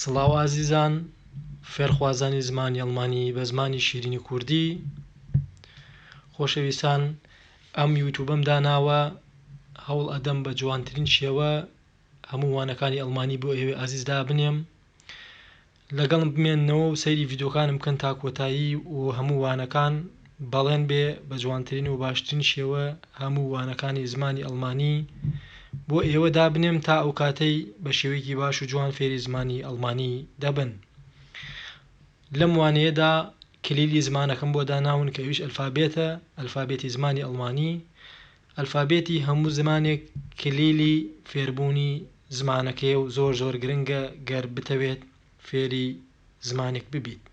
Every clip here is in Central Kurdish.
سڵاو ئازیزان فێرخوازانی زمانی ئەڵمانی بە زمانی شیرینی کوردی خۆشەویستان ئەم یوتوبەم داناوە هەوڵ ئەدەم بە جوانترین شێوە هەموو وانەکانی ئەڵمانی بۆ ئێوەی ئازیز دابنێم لەگەڵم بمێننەوە و سەیری ڤیدیۆکانم بکەن تا کۆتایی و هەموو وانەکان بەڵێن بێ بە جوانترین و باشترین شێوە هەموو وانەکانی زمانی ئەڵمانی بۆ ئێوە دابنێم تا ئەو کاتەی بە شێوەیەکی باش و جوان فێری زمانی ئەڵمانی دەبن. لەم وانەیەدا کلیلی زمانەکەم بۆ داناون کە ئەویش ئەلفابێتە، ئەلفابێتی زمانی ئەڵمانی. ئەلفابێتی هەموو زمانێک کلیلی فێربوونی زمانەکەیە و زۆر زۆر گرنگە گەر بتەوێت فێری زمانێک ببیت.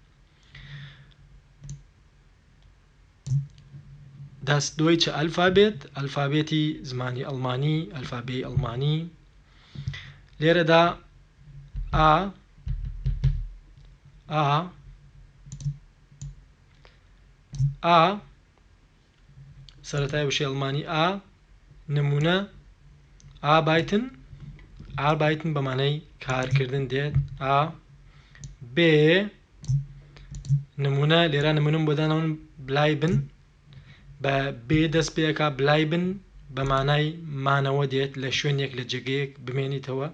Das deutsche Alphabet، ئەلفابێتی زمانی ئەڵمانی، ئەلفابێی ئەڵمانی. لێرەدا A، A، A، سەرەتای وشەی ئەڵمانی A، نمونە Arbeiten، Arbeiten بە مانای کارکردن دێت. A، B، نمونە لێرە نمونم بۆ داناون bleiben، بە B دەست پێکا bleiben بە مانای مانەوە دێت، لە شوێنێک لە جێگەیەک بمێنیتەوە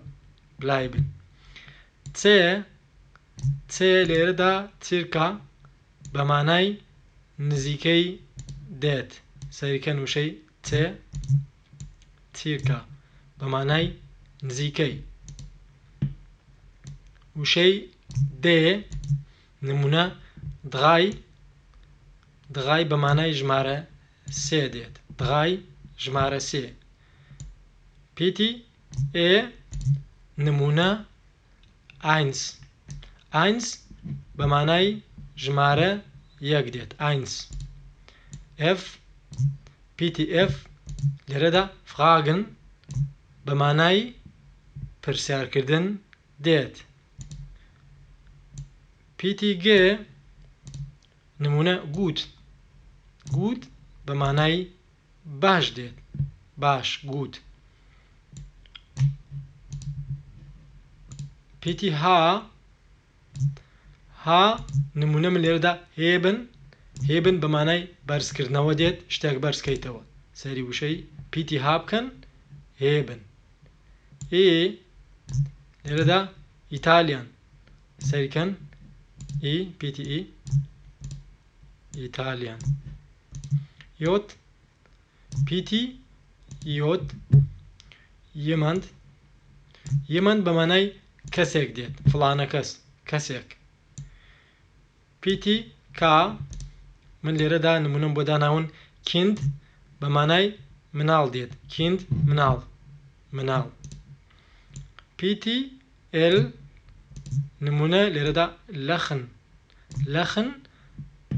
bleiben. C، C لێرەدا circa بە مانای نزیکەی دێت، سەیرکەن وشەی C circa بە مانای نزیکەی. وشەی D نمونە drei، drei بە مانای ژمارە سێ دێت، drei ژمارە سێ. پیتی E نمونە eins، eins بە مانای ژمارە یەک دێت، eins. F، پیتی F لێرەدا fragen بە مانای پرسیارکردن دێت. پیتی G نمونە gut، gut بە مانای باش دێت، باش gut. پیتی H، H نمونە من لێرەدا heben، heben بە مانای بەرزکردنەوە دێت، شتێک بەرزکەیتەوە. سەیری وشەی پیتی H بکەن، heben. I لێرەدا Italien، سەیرکەن I پیتی I Italien. J پیتی J jemand، jemand بە مانای کەسێک دێت، فڵانە کەس، کەسێک. پیتی K من لێرەدا نمونەم بۆ داناون Kind بە مانای مناڵ دێت، Kind مناڵ، مناڵ. پیتی L نمونە لێرەدا lachen، lachen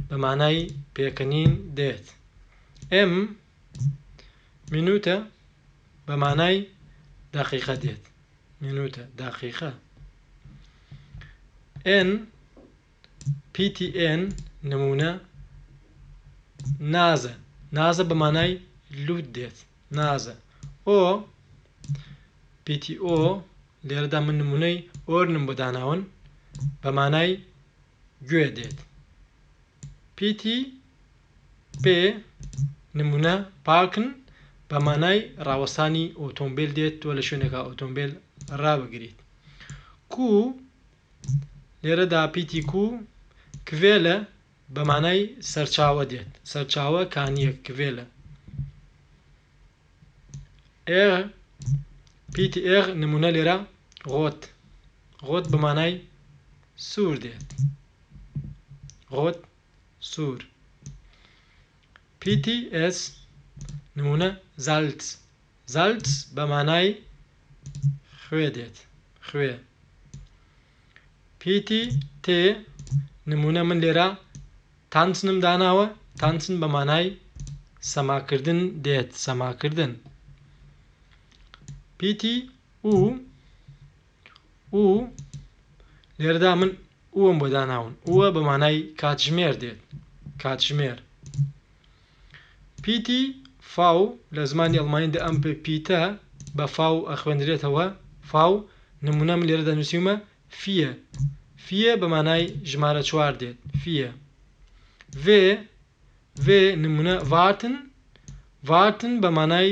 بە مانای پێکەنین دێت. M Minute بە مانای دەقیقە دێت، Minute دەقیقە. N پیتی N نمونە Nase، Nase بە مانای لوت دێت، Nase. O پیتی O لێرەدا من نمونەی Ohren م بۆ داناون بە مانای گوێ دێت. پیتی P نمونە parken بە مانای ڕاوەستانی ئۆتۆمبیل دێت، تۆ لە شوێنێکا ئۆتۆمبیل ڕابگریت. Q لێرەدا پیتی Q Quelle بە مانای سەرچاوە دێت، سەرچاوە کانیەک Quelle. R پیتی R نمونە لێرە rot، rot بە مانای سوور دێت، rot سوور. پیتی S نمونە Salz، Salz بە مانای خوێ دێت، خوێ. پیتی T نمونە من لێرە tanzen م داناوە، tanzen بە مانای سەماکردن دێت، سەماکردن. پیتی U، U لێرەدا من Uhr م بۆ داناون، Uhr بە مانای کاتژمێر دێت، کاتژمێر. پیتی V لە زمانی ئەڵمانیدا ئەم پیتە بە فاو ئەخوێندرێتەوە، فاو نمونە من لێرەدا نووسیومە Vier Vier بە مانای ژمارە چوار دێت Vier V V نمونە warten warten بە مانای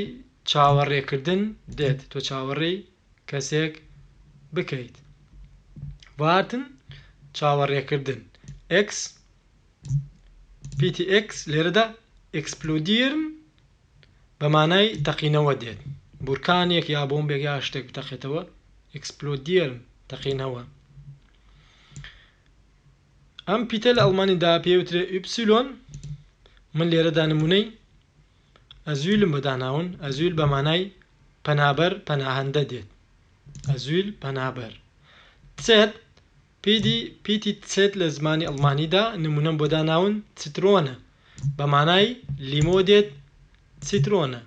چاوەڕێکردن دێت تۆ چاوەڕێی کەسێک بکەیت warten چاوەڕێکردن X پیتی X لێرەدا explodieren بە مانای تەقینەوە دێت بورکانێک یا بۆمبێک یا شتێک بتەقێتەوە explodieren تەقینەوە. ئەم پیتە لە ئەڵمانیدا پێوترێ Y من لێرەدا نمونەی Asyl م بۆ داناون Asyl بە مانای پەنابەر پەناهەندە دێت Asyl پەنابەر Z پیتی پیتی Z لە زمانی ئەڵمانیدا نمونەم بۆ داناون Zitrone بە مانای لیمۆ دێت Zitrone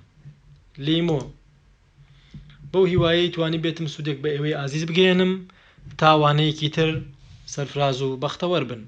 لیمۆ. بەو هیوایەی توانیبێتم سوودێک بە ئێوەی ئازیز بگەیەنم تا وانەیەکی تر سەرفراز و بەختەوەر بن.